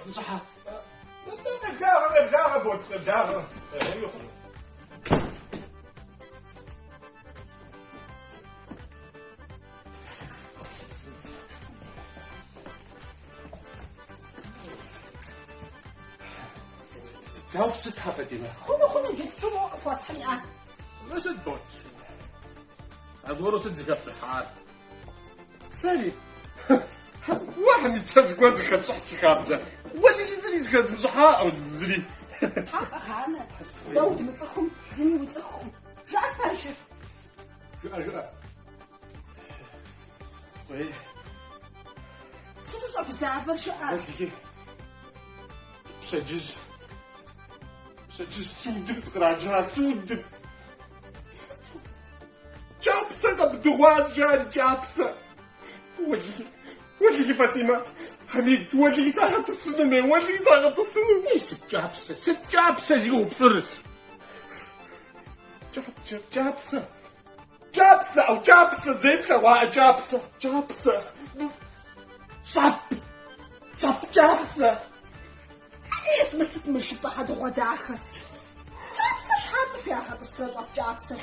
Сыщӏыхьэ. Къеблагъэ, къеблагъэ, Бот, къеблагъэ. Дауэ сыт, Фатимэ? Хъуну, хъуну, иджыпсту моуэ къыпхуэсхьын иӏэ. Мыр сыт, Бот? Аргуэру сыт зыхэпщӏыхьар? Сэри? Уэ, Хьэмид, сэ зыгуэр зыхэсщӏыхь си хабзэ. Уэлэхьи, зыри зыхэзмыщӏыхьаӏым, зыри. Тхьэ къэгъанэ, дэ удмыцӏыхум, зыми уицӏыхукъым. Жыӏэт пэжыр. Жыӏэ, жыӏэ. Уей. Сыт ущӏэгузавэр, жыӏэ. Уэлэхьи. Пщэдджыжь. Пщэдджыжь судым сыкъраджа, судым. Кӏапсэ къэбдыгъуащ, жари, кӏапсэ. Уэлэхьи, уэлэхьи, Фатимэ, Хьэмид, уэлэхьи, сагъэтӏысынуме, уэлэхьи, сагъэтӏысыну. Ей, сыт кӏапсэ, сыт кӏапсэ зи гугъу пщӏыр? Кӏапсэ, кӏапсэ. Кӏапсэ, ау, кӏапсэ, зэи плъэгъуаӏэ кӏапсэ, кӏапсэ. Щӏэп, щӏэп кӏапсэ. Ес, мы сыт мы жыпӏэ хьэдыгъуэдахэ? Кӏапсэ щхьа цӏыху ягъэтӏысрэ щӏэп кӏапсэ?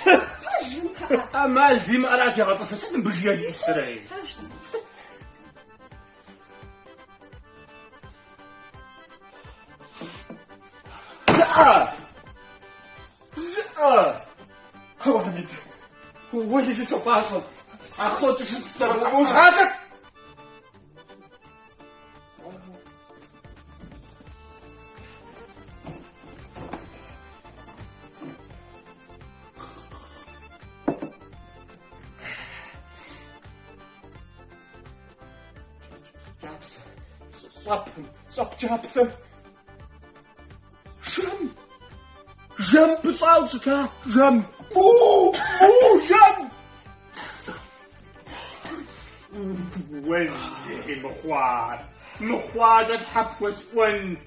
Пэжынтэӏэ? ӏэмал зимыӏэращ ягъэтӏысыр, сыт мыбы жиӏэр зиӏысрэ? Пэж. Жыӏэ! Жыӏэ! Хьэуэ, Хьэмид, уэлэхьи сопӏащӏэ. Ахъуэкӏыжын сызэрымыгъазэр! Кӏапсэ, щӏэпым, щӏэп кӏапсэм. Жэм! Жэм пыщӏауэ щыта? Жэм! Му! Му! Жэм! Уэлэхьи, мыхъуар! Мыхъуакӏэ тхьэ пхуэсӏуэн!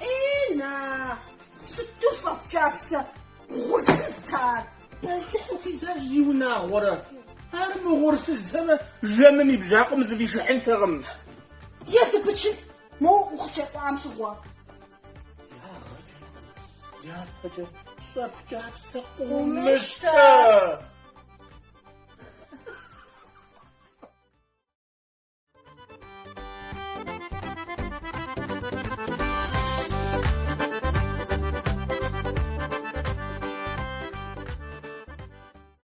Ей, на! Сыту щӏэп кӏапсэ гъурсызт ар! Бэлыхь ухидзащ, зиунагъуэрэ! Ар мыгъурсызтэмэ, жэмым и бжьакъуэм зыфӏишыхьынтэкъым. Езы Бычи моуэ укъыщекъуам щыгъуэ. Ягъэкӏынкъым, дяпэкӏэ щӏэп кӏапсэ къыумыщтэ!